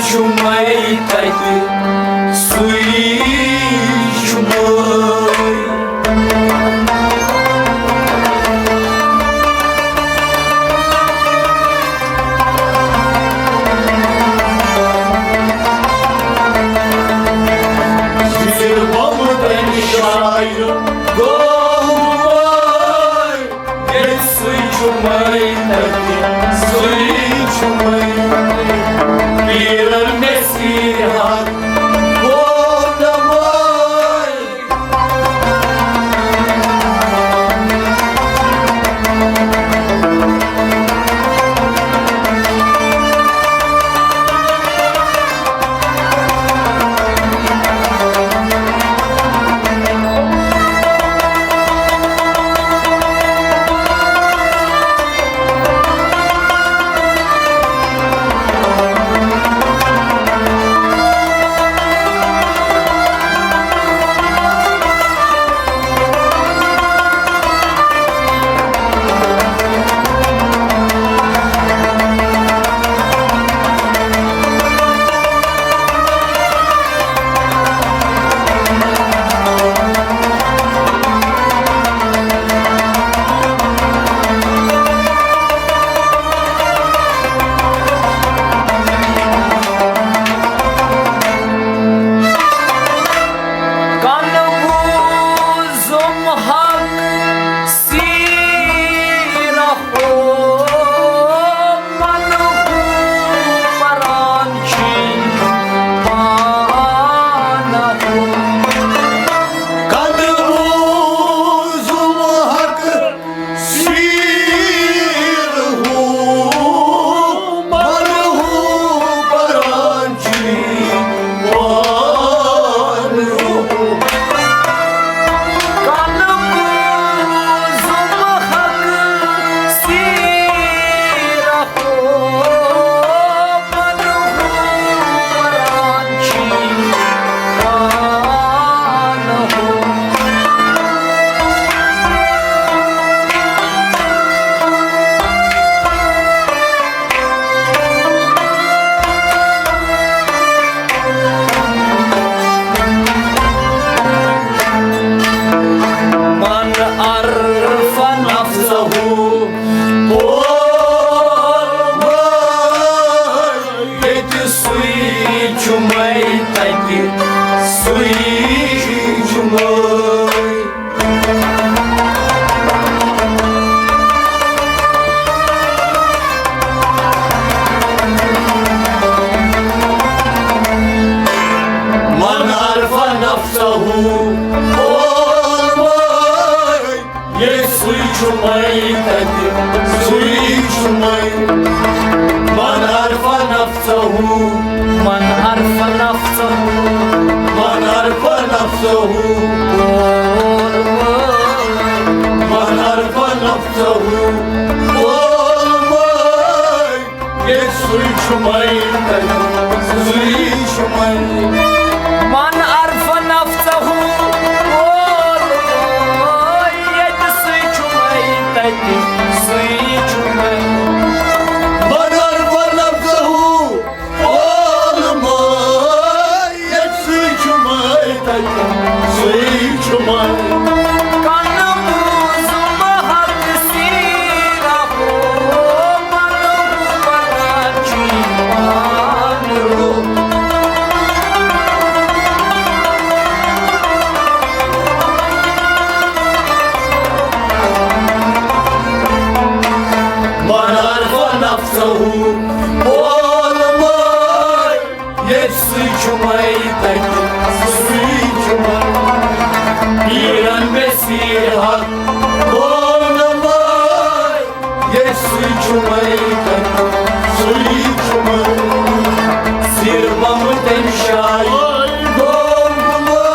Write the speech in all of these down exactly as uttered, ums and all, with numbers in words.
چھُمے تَتہِ، سُے چھُمے۔ زِر بۄمہٕ تَمہِ جایہِ گوٚو وٲے۔ ییٚتہِ سُے چھُمے تَتہِ، سُے چھُمے۔ پیٖرن نصیحت گوٚو نمے۔ کَنہٕ بوٗزُم حق سیٖرَہ ہو، من ہو پران چھی پانہٕ ہو۔ کَنہٕ بوٗزُم حق سیٖرَہ ہو، من ہو پران چھی پانہٕ ہو۔ کَنہٕ بوٗزُم حق سیٖرَہ ہو، من ہو پران چھی پانہٕ ہو۔ من عرف نفسه ییٚتہِ سُے چھُمے تَتہِ، سُے چھُمے۔ من عرف نفسه، اولمے، ییٚتہِ سُے چھُمے تَتہِ، سُے چھُمے۔ من عرف نفسه، من عرف نفسه، من عرف نفسه، اولمے، من عرف نفسه، اولمے۔ ییٚتہِ سُے چھُمے تَتہِ، سُے چھُمے۔ من عرف نفسه، اولمے، ییٚتہِ سُے چھُمے تَتہِ، سُے چھُمے۔ من عرف نفسه، اولمے، ییٚتہِ سُے چھُمے تَتہِ، سُے چھُمے۔ کَنہٕ بوٗزُم حق سیٖرَہ ہو، من ہو پران چھی پانہٕ ہو۔ من عرف نفسه، اولمے، ییٚتہِ سُے چھُمے تَتہِ، سُے چھُمے۔ پیٖرَن نصیحت گوٚو نمے، ییٚتہِ سُے چھُمے تَتہِ، سُے چھُمے۔ زِر بۄمہٕ تَمہِ جایہِ گوٚو نمے۔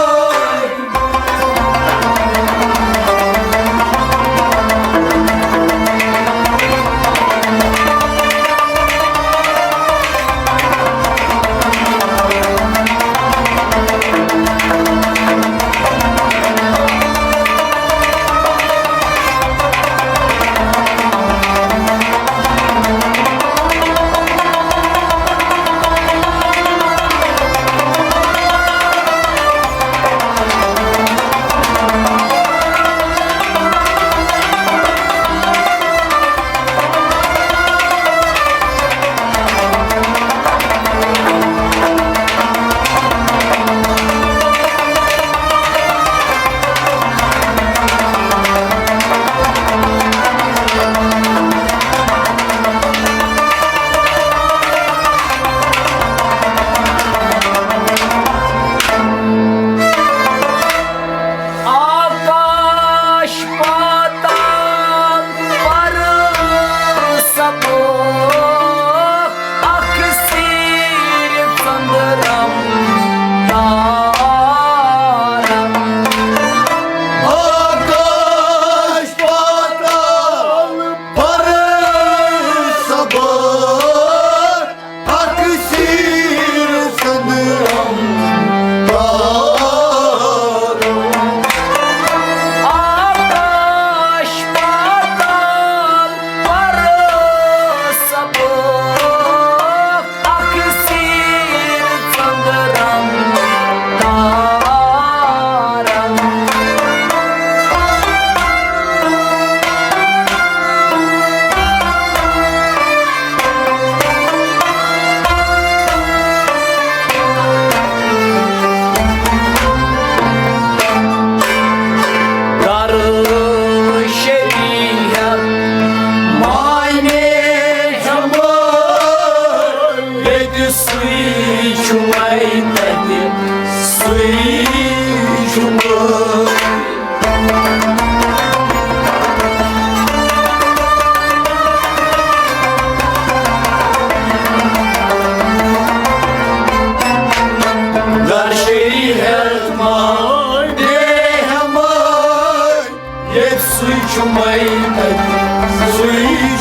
سُے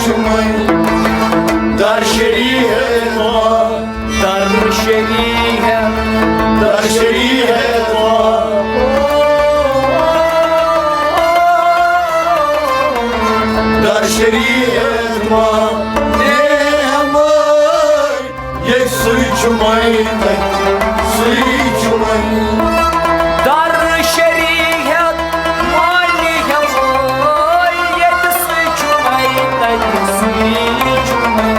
چھُ وۄنۍ۔ در شری ہے وۄنۍ۔ در شری ہے۔ در شری ہے وۄنۍ۔ در شری ہے وۄنۍ۔ نعمت۔ ییٚتہِ سُے چھُ وۄنۍ تَتہِ، سُے چھُ وۄنۍ۔ در شری ہٮ۪تھ مانہِ ہٮ۪مو، ییٚتہِ سُے چھُ وۄنۍ تَتہِ، سُے چھُ وۄنۍ۔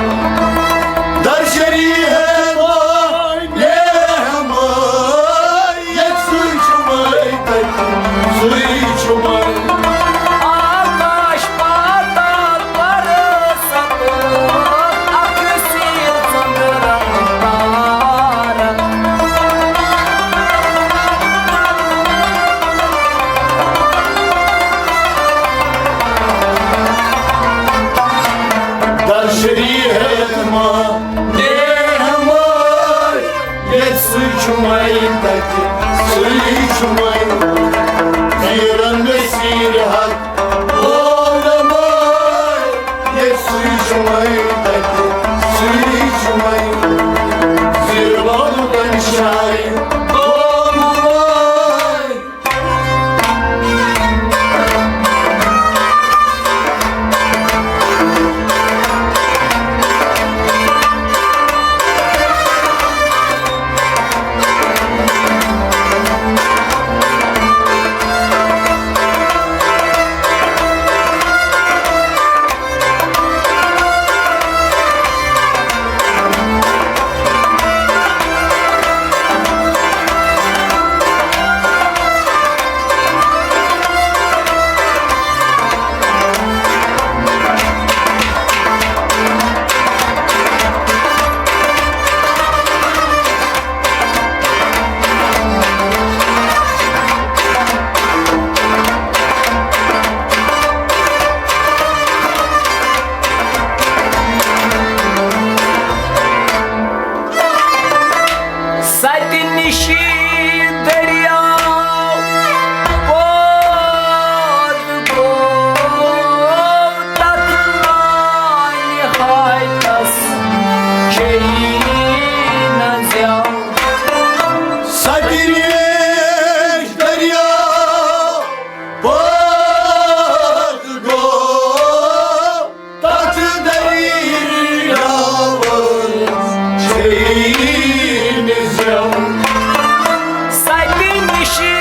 در شری ہٮ۪تھ مانہِ ہٮ۪مو، ییٚتہِ سُے چھُ وۄنۍ تَتہِ، سُے چھُ وۄنۍ۔ آکاش پاتال پرس در شری ہٮ۪تھ مانہِ ہٮ۪مو، ییٚتہِ سُے چھُ وۄنۍ تَتہِ، سُے چھُ وۄنۍ۔ زیٖرن گٔے زیٖرِ حق، گوٚو نہٕ مٲلۍ، ییٚتہِ سُے چھُ وۄنۍ تَتہِ، سُے چھُ وۄنۍ۔ زیٖرِ وَنُن تَمہِ جایہِ، گوٚو نہٕ مٲلۍ۔ سَتہِ نِشہِ دٔریاو پٲدٕ گوٚو، تَتھ نانہِ ہایتَس چیٚیہِ نہٕ زٮ۪و۔ سَتہِ نِشہِ دٔریاو پٲدٕ گوٚو، تَتھ دٔریاوَس چھیٚیہِ نہٕ زٮ۪و۔ سَتہِ نِشہِ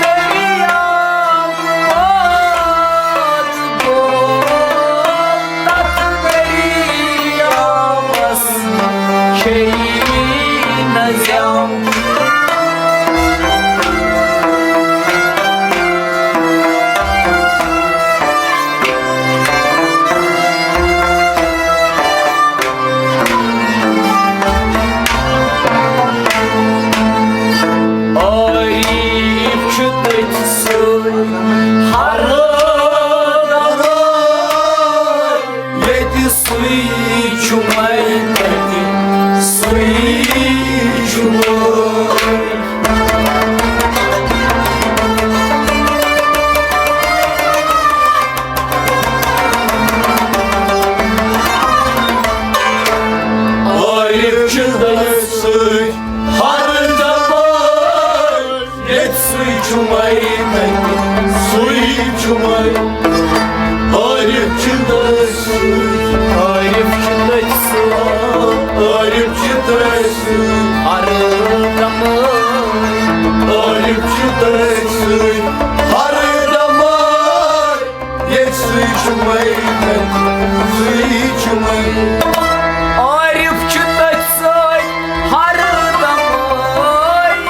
دٔریاو پٲدٕ گوٚو، تَتھ دٔریاوَس چھیٚیہِ نہٕ زٮ۪و۔ عٲرِف چھُ تٔتھۍ سۭتۍ ہر دۄہ ییٚتہِ سُے چھُ وۄنۍ تَتہِ، سُے چھُ وۄنۍ۔ عٲرِف چھُ تٔتھۍ سۭتۍ ہر دۄہ ییٚتہِ سُے چھُ وۄنۍ تَتہِ، سُے چھُ وۄنۍ۔ عٲرِف چھُ تٔتھۍ سۭتۍ۔ عٲرِف چھُ تٔتھۍ سۭتۍ۔ عٲرِف چھُ تٔتھۍ سۭتۍ۔ ہر دۄہ۔ عٲرِف چھُ تٔتھۍ سۭتۍ۔ ہر دۄہ۔ ییٚتہِ سُے چھُ وۄنۍ تَتہِ، سُے چھُ وۄنۍ۔ عٲرِف چھُ تٔتھۍ سۭتۍ ہر دۄہ،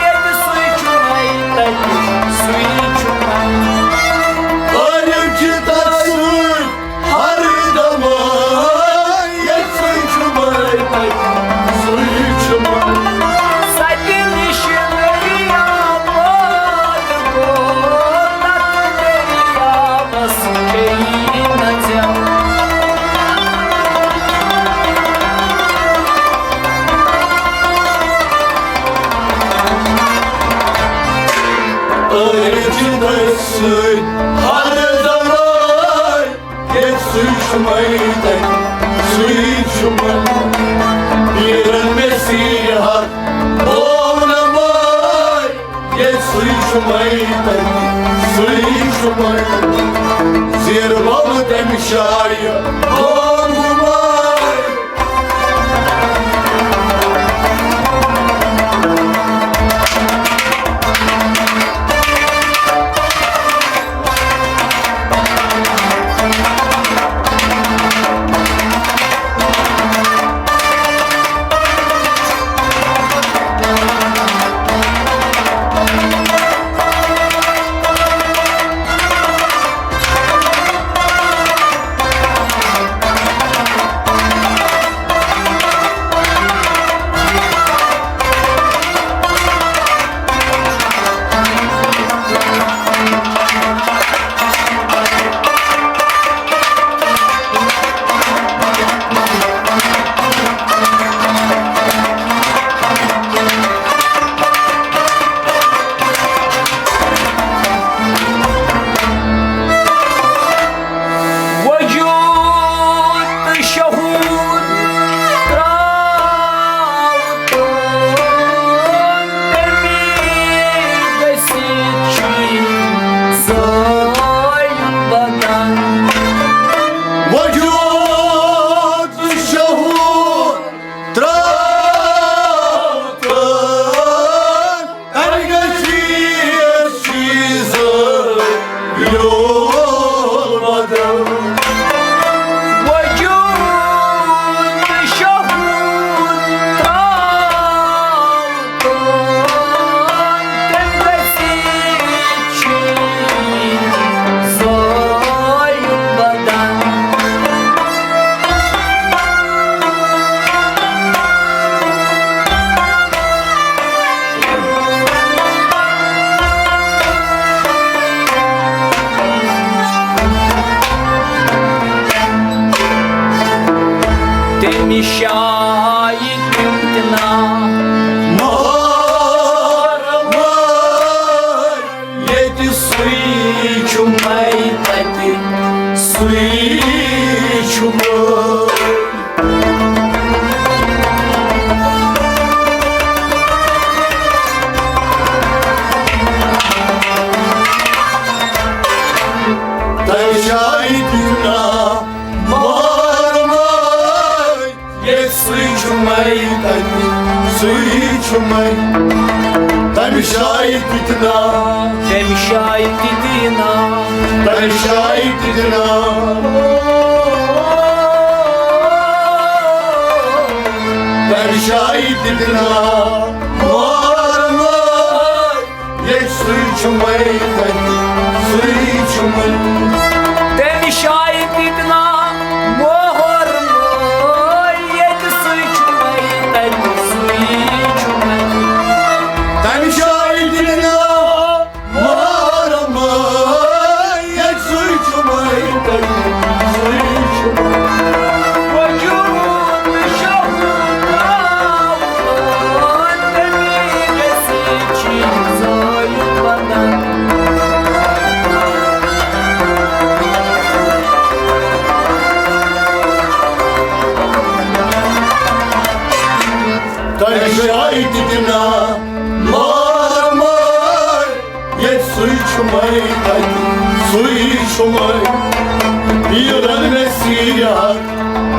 ییٚتہِ سُے چھُ وۄنۍ تَتہِ، سُے چھُ وۄنۍ۔ عٲرِف چھُ تٔتھۍ سۭتۍ ہر دۄہ، ییٚتہِ سُے چھُ وۄنۍ تَتہِ، سُے چھُ وۄنۍ۔ سَتہِ نِشہِ دٔریاو پٲدٕ گوٚو، تَتھ دٔریاوَس چیٚیہِ نہٕ زٮ۪و۔ عٲرِف چھُ تٔتھۍ سۭتۍ ہر دۄہ۔ سُے چھُ مےٚ تَتہِ، سُے چھُ مےٚ۔ پیٖرن مےٚ سیٖرِ ہتھ بولنہٕ وٲلۍ۔ ییٚتہِ سُے چھُ مےٚ تَتہِ، سُے چھُ مےٚ۔ زیٖر بابہٕ تَمہِ جایہِ بولنہٕ وٲلۍ۔ وجود تہٕ شعور ترٛاو تہٕ تَمہِ گٔژھِتھ چھُے زٲیُل بدن۔ وجود تہٕ شعور ترٛاو تہٕ تَمہِ گٔژھِتھ چھُے زٲیُل بدن۔ وجود تہٕ شعور ترٛاو تہٕ تَمہِ گٔژھِتھ چھُے زٲیُل بدن۔ تٔمِس شاید تِم تہِ نا مہر وٲلۍ۔ ییٚتہِ سُے چھُ مےٚ تَتہِ، سُے چھُ مےٚ۔ تَمہِ جایہِ تہِ نا مہر وٲلۍ۔ ییٚتہِ سُے چھُ مےٚ تَتہِ، سُے چھُ مےٚ۔ تَمہِ جایہِ تہِ تہِ نا، تَمہِ جایہِ تہِ تہِ نا، تَمہِ جایہِ تہِ تہِ نا، تَمہِ جایہِ تہِ تہِ نا۔ مہر وٲلۍ۔ ییٚتہِ سُے چھُ مےٚ تَتہِ، سُے چھُ مےٚ۔ تَمہِ جایہِ تہِ تہِ نا مہر وٲلۍ۔ ییٚتہِ سُے چھُ مےٚ تَتہِ، سُے چھُ مےٚ۔ تَمہِ جایہِ تہِ تہِ نا مہر وٲلۍ۔ ییٚتہِ سُے چھُ مےٚ تَتہِ، سُے چھُ مےٚ۔ وجود شعور ترٛاو تہٕ تَمہِ گٔژھِتھ چھُے زٲیُل بدن۔ تَمہِ جایہِ تہِ تہِ نا مہر وٲلۍ۔ ییٚتہِ سُے چھُ مےٚ تَتہِ، سُے چھُ مےٚ۔ پیٖرن مےٚ سیٖرِ ہتھ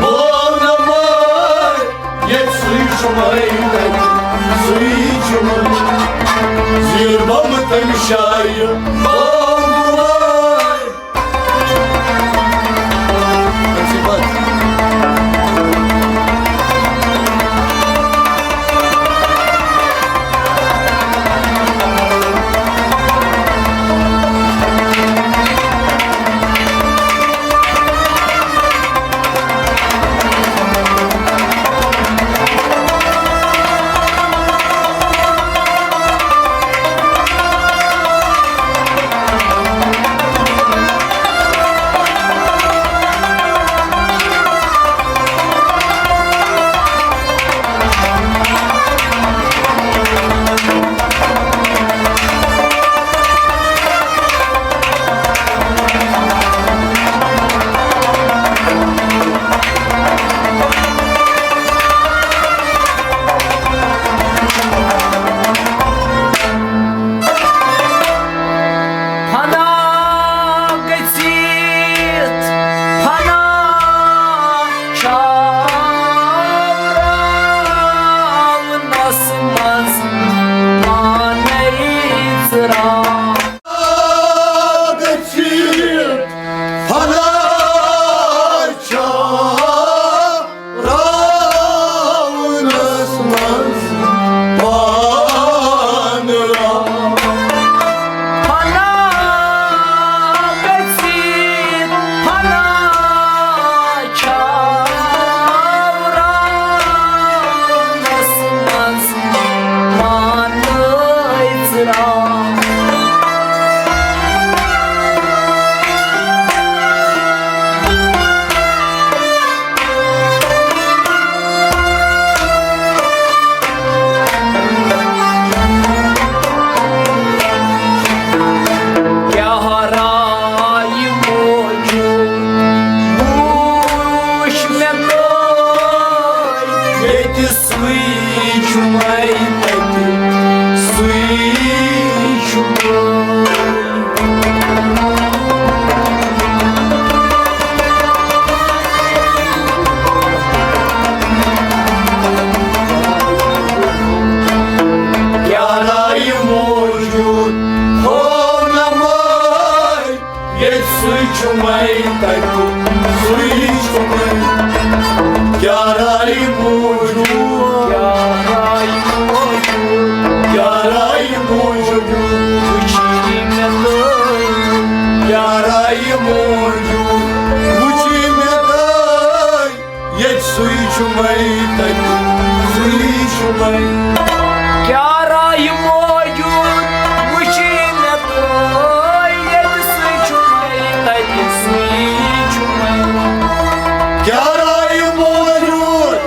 بولنہٕ وٲلۍ۔ ییٚتہِ سُے چھُ مےٚ تَتہِ، سُے چھُ مےٚ۔ زیٖر بابہٕ تَمہِ جایہِ بولنہٕ وٲلۍ۔ تَتہِ سُے چھُ وۄنۍ۔ کیٛاہ راے موجود وٕچھی مےٚ تہٕ ییٚتہِ سُے چھُ وۄنۍ، تَتہِ سُے چھُ وۄنۍ۔ کیٛاہ راے موجود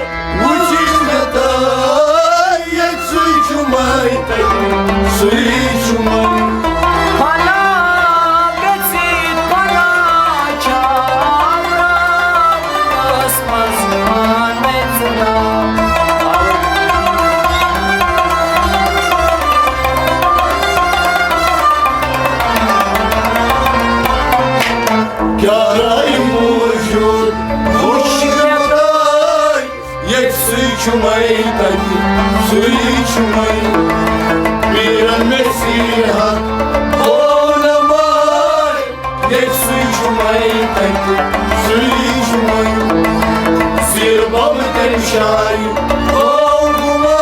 وٕچھی مےٚ تہٕ ییٚتہِ سُے چھُ وۄنۍ، تَتہِ سُے چھُ وۄنۍ۔ فنا گژھِ، فنا چھا راونس منٛز پانَے ژٕ ناو۔ کیٛاہ راے موجود وٕچھ مےٚ تہٕ ییٚتہِ سُے چھُ وۄنۍ، تَتہِ سُے چھُ وۄنۍ۔ پیٖرن مےٚ سیٖر حق بولہٕ وۄنۍ، ییٚتہِ سُے چھُ وۄنۍ، تَتہِ سُے چھُ وۄنۍ۔ زیٖر بۄبہٕ تَمہِ جایہِ گوٚو وۄنۍ۔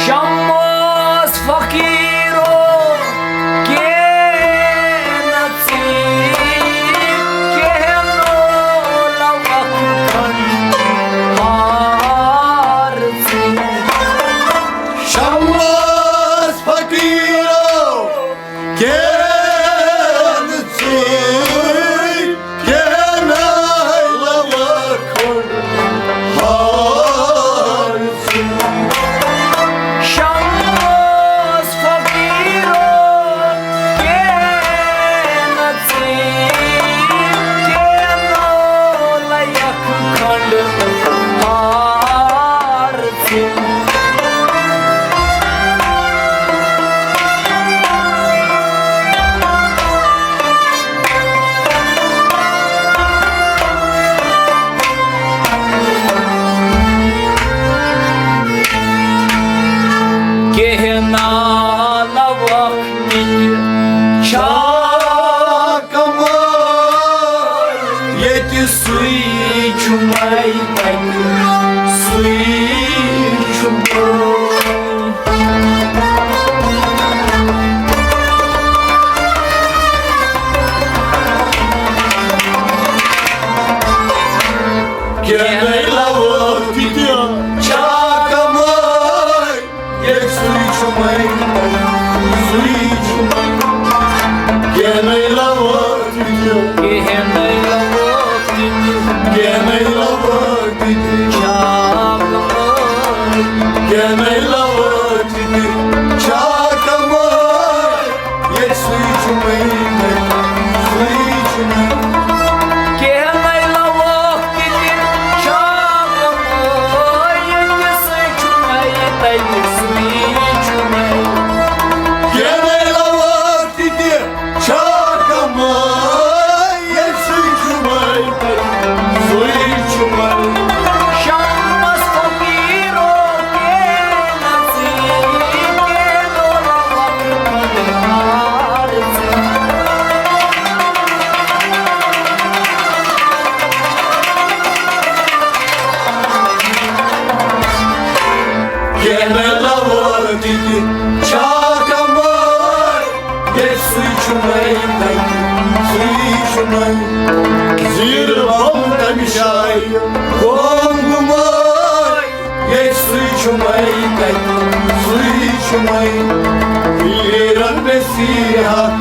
شمس فقیرو کینہ ژیٖرۍ، کینہ لوکھ کھنٛڈ ہار ژیٖرۍ۔ شمس فقیرو کینہ ژیٖرۍ، کینہ لوکھ کھنٛڈ ہار ژیٖرۍ۔ شمس فقیرو کینہ ژیٖرۍ، کینہ لوکھ کھنٛڈ ہار ژیٖرۍ۔ کینہ لوکھ تہِ چھا کمال، ییٚتہِ سُے چھُ مے تَتہِ سُے چھُ بوے۔ کینہ لوکھ تہِ چھا کمال، ییٚتہِ سُے چھُ وۄنۍ، سُے چھُ وۄنۍ۔ کینہ لوکھ تہِ، کینہ لوکھ تہِ، کینہ لوکھ تہِ چھا کمال، کینہ لوکھ تہِ چھا کمال، ییٚتہِ سُے چھُ وۄنۍ، سُے چھُ وۄنۍ۔ کینہ لوکھ تہِ چھا کمال، ییٚتہِ سُے چھُ وۄنۍ، تَتہِ سُے چھُ وۄنۍ۔ کینہ لوکھ تہِ چھا کمال، ییٚتہِ سُے چھُ وۄنۍ، تَتہِ سُے چھُ وۄنۍ۔ شمس فقیرو کینہ ژیٖرۍ، کینہ لوکھ کھنٛڈ ہار ژیٖرۍ۔ کینہ لوکھ تہِ چھا کمال، ییٚتہِ سُے چھُ وۄنۍ، تَتہِ سُے چھُ وۄنۍ۔ زیٖر بۄبہٕ تَمہِ جایہِ گوٚو وۄنۍ، ییٚتہِ سُے چھُ وۄنۍ، تَتہِ سُے چھُ وۄنۍ۔ پیٖرن مےٚ سیٖر حق